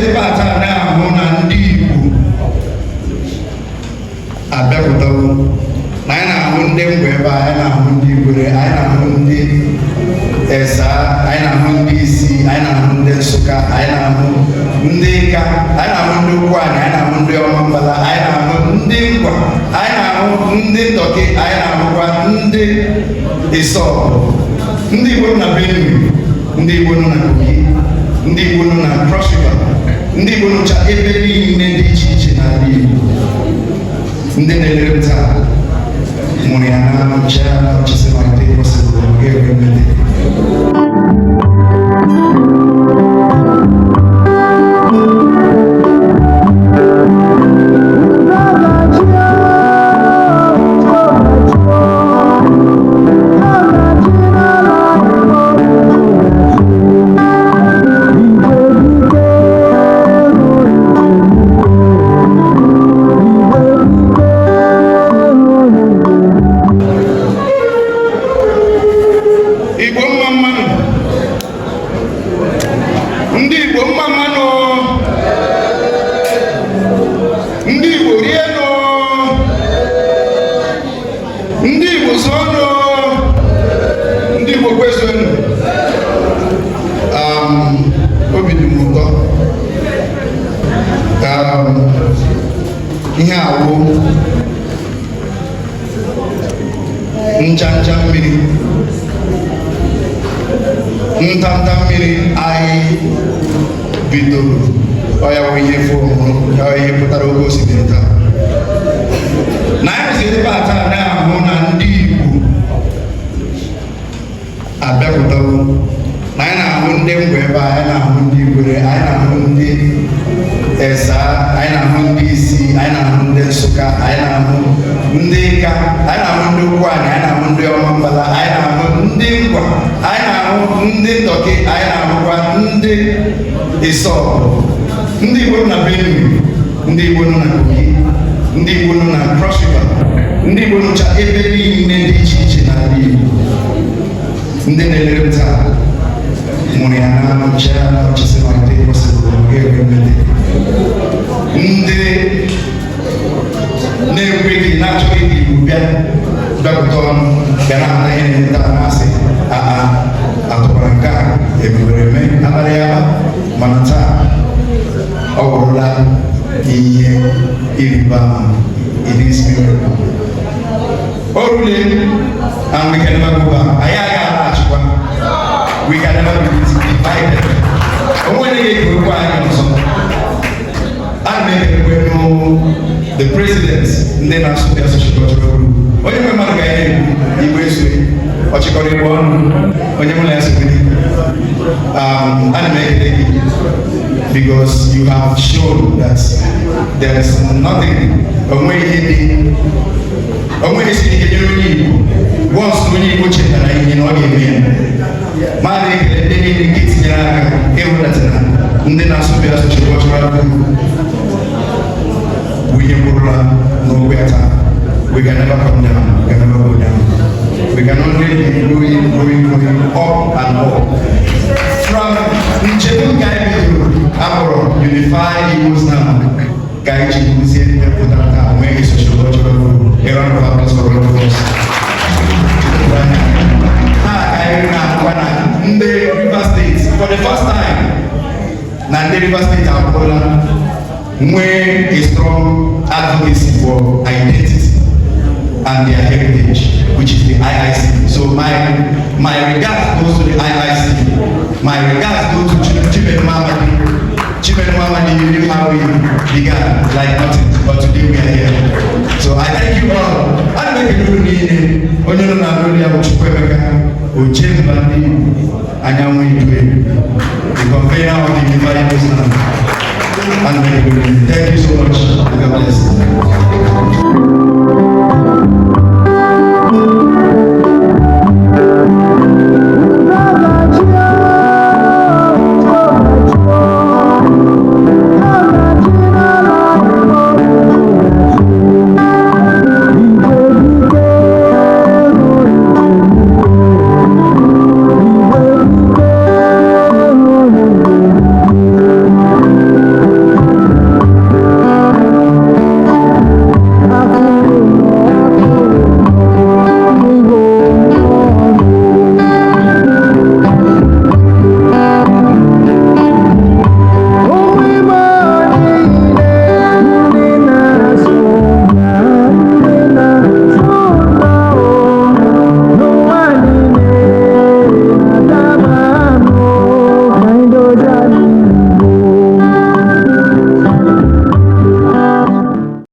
Ebe a taa na-ahụ na ndị Igbo abịapụtawo, na anyị na-ahụ ndị Ngwa ebe a, anyị na-ahụ ndị Ikwere, anyị na-ahụ ndị Esa, anyị na-ahụ ndị Isi, anyị na-ahụ ndị Nsụka, anyị na-ahụ ndị Ịka, anyị na-ahụ ndị Ukwuani, anyị na-ahụ ndị Ọmambala, anyị na-ahụ ndị Ngwa, anyị na-ahụ ndị Ndọkị, anyị na-ahụkwa ndị Isọpụ, ndị Igbo nọ na Benue, ndị Igbo nọ na Kogi, ndị Igbo nọ na Cross River, ndị Igbo nọcha ebe niile dị iche iche n'ala Igbo. Ndị na-elere m taa mụrụ ya na nche na ọchịsị ma dị possible ga-ekwe mmete. Igbo mma mmanụ, ndị Igbo mma mmanụ, ndị Igbo rienụ, ndị Igbo zụọnụ, ndị Igbo kwezuonụ. Obi dị m ụtọ. Ihe awụ ncha ncha mmiri, ntanta mmiri anyị bidoro, ọ ya bụ ihe fụrụ, ihe pụtara oke osimiri taa. Na anyị si ebe a taa na-ahụ na ndị Igbo abịapụtawo, na anyị na-ahụ ndị Ngwa ebe a, anyị na-ahụ ndị Ikwere, anyị na-ahụ ndị Esa, anyị na-ahụ ndị Isi, anyị na-ahụ ndị Nsụka, anyị na-ahụ ndị Ịka, anyị na-ahụ ndị Ukwuani, anyị na-ahụ ndị Ọmambala, anyị na-ahụ ndị Ngwa, anyị na-ahụ ndị Ndọkị, anyị na-ahụkwa ndị Isọpụ, ndị Igbo nọ na Benue, ndị Igbo nọ na Kogi, ndị Igbo nọ na Cross River, ndị Igbo nọcha ebe niile dị iche iche n'ala Igbo. Ndị na-elere m taa mụrụ ya na nche na ọchịsị ma dị possible ga-ekwe mmete. Ndị na-ekweghị, na-achọghị ka Igbo bịa bịapụta ọnụ bịa na-ahụta ihe na-eme taa, na-asị aa atụkwara nke a emebere eme abalị ya, mana taa ọ bụrụla ihe ịrịba ama. It is miracle. O rule and we can never go back. Anyị agaghị alaghachikwa. We can never be divided. Onwe onye ga-ekewekwa anyị ọzọ. Ana m ekelekwe nụ the president ndị na-asụ bịa social cultural group, onye nwe mmadụ ka ya na-ekwu Igbo esue ọchịkọrọ Igbo ọnụ, onye mụ na ya sokwere. Ana m ekele gị because you have shown that there is nothing, onwe ihe dị, onwe ihe siri ike nyere onye Igbo. Once onye Igbo chetara ihe na ọ ga-eme ya. Ma na-ekele ndị niile nke tinyere aka ịhụnata na ndị na-asụ bịa social cultural group bụ ihe bụrụla n'okwu ya taa. We can never come down, we can never go down, we can only be growing, growing, growing up and up. From njem nke anyị bidoro akpọrọ Unify Igbos Now ka anyị ji bụrụzie ndị pụtara taa nwee social cultural group. A round of applause for all of us. Taa ka anyị na-ahụkwa na ndị Rivers State, for the first time, na ndị Rivers State abụrụla nwee a strong advocacy for identity and their heritage, which is the IIC. So my regards goes to the IIC. My regards go to Chinedu Amadi. Chinedu Amadi, you knew how we began, like nothing, but today we are here. So I thank you all. Ana m ekele unu niile. Onye nọ na n'olu ya bụ Chukwuemeka Ojemba ndị Igbo, Anyanwụ Idue, the convener of the Unified Igbos Now. Ana m ekele unu. Thank you so much. God bless.